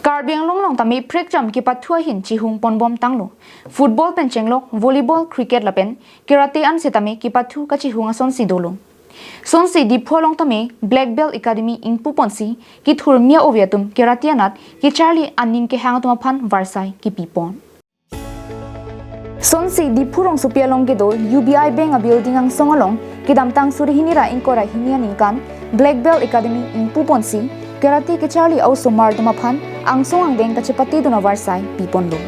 Karbi Anglong long tami prek jam ki pathua hin chi hung ponbom tanglo football pen chenglok, volleyball, cricket lapen karate an se tami ki pathu ka chi hung ason si dolo son si di pholong tami Black Belt Academy ingpu ponsi ki thur mia oviatum karate anat ki charlie aning ke hang tuma phan varsai ki pipon son si di phurong supialong ke do UBI Bank a building ang songalong ki damtang suri hinira ingkora hinian ingkan Black Belt Academy ingpu ponsi karate ke charlie au somar tuma phan ang song ang deng kachipati duna varsai pipon lo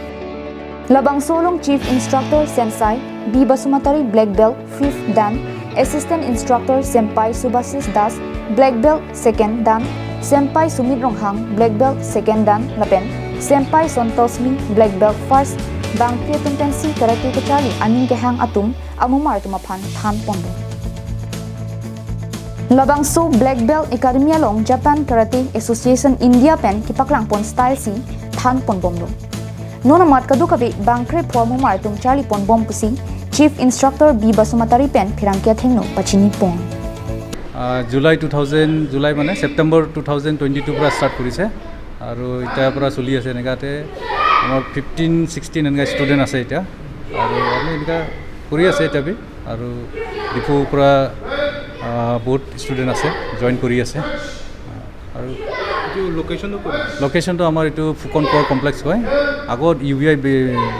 labang solong chief instructor sensei B Basumatari, black belt fifth dan, assistant instructor senpai Subasis Das, black belt second dan, senpai Sumit Ronghang, black belt second dan lapen senpai Santosh Mi, black belt first bang tum pensi karate ke charlie aning ke hang atum amumar tuma phan than pondo. Labangso Black Belt Academy along Japan Karate Association India pen kipaklang pon style si than pon bomlo. Nona mat kadu kabi bangkre pho mumar tum charlie pon bom pusi Chief Instructor B Basumatari pen phirangkia thengno pachini pon. July 2000, July মানে ছেপ্টেম্বৰ 2022ৰ পৰা start কৰিছে আৰু এতিয়াৰ পৰা চলি আছে। এনেকুৱাতে আমাৰ 15, 16 এনেকুৱা ষ্টুডেণ্ট আছে এতিয়া আৰু আমি এনেকুৱা কৰি আছে এতিয়া বি। আৰু ডিফুৰ পৰা বহুত ষ্টুডেণ্ট আছে, জইন কৰি আছে আৰু এইটো লোকেশ্যনটো ক'ত? লোকেশ্যনটো আমাৰ এইটো ফুকন কোঁৱৰ কমপ্লেক্স হয়, আগত ইউ বি আই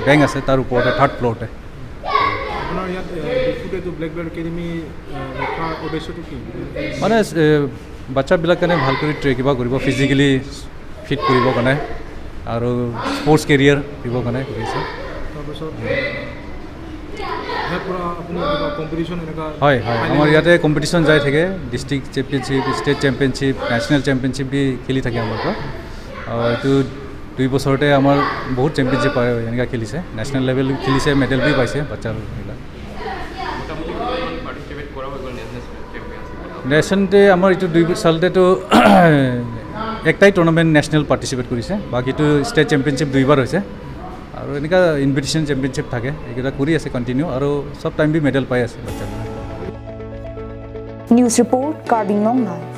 বেংক আছে, তাৰ ওপৰতে থাৰ্ড ফ্ল'ৰতে। আপোনাৰ ইয়াত ডিফুত এইটো ব্লেক বেল্ট একাডেমি ৰখাৰ উদ্দেশ্যটো কি? মানে বাচ্চাবিলাক কাৰণে ভাল কৰি কিবা কৰিব, ফিজিকেলি ফিট কৰিবৰ কাৰণে আৰু স্পৰ্টছ কেৰিয়াৰ দিবৰ কাৰণে কৰিছে। তাৰপিছত ইয়াৰ পৰা আপুনি কিবা কম্পিটিশ্যন এনেকুৱা? হয়, আমাৰ ইয়াতে কম্পিটিশ্যন যাই থাকে। District championship, state championship, national championship B খেলি থাকে আমাৰ পৰা। আৰু এইটো 2 বছৰতে আমাৰ বহুত চেম্পিয়নশ্বিপ পায়, এনেকুৱা খেলিছে, নেশ্যনেল লেভেল খেলিছে, মেডেল বি পাইছে বাচ্চাবিলাক। মোটামুটি কিমানমান পাৰ্টিচিপেট কৰা হৈ গ'ল নেশ্যনেল চেম্পিয়নশ্বিপত? নেশ্যনেলতে আমাৰ এইটো 2 চালতেতো একটাই টুৰ্ণামেণ্ট নেশ্যনেল পাৰ্টিচিপেট কৰিছে, বাকীটো ষ্টেট চেম্পিয়নশ্বিপ দুইবাৰ হৈছে আৰু এনেকুৱা ইনভিটেশ্যন চেম্পিয়নশ্বিপ থাকে, এইকেইটা কৰি আছে কণ্টিনিউ আৰু চব টাইম বি মেডেল পাই আছে বাচ্চাবিলাক। News Report, Karbi Anglong Live.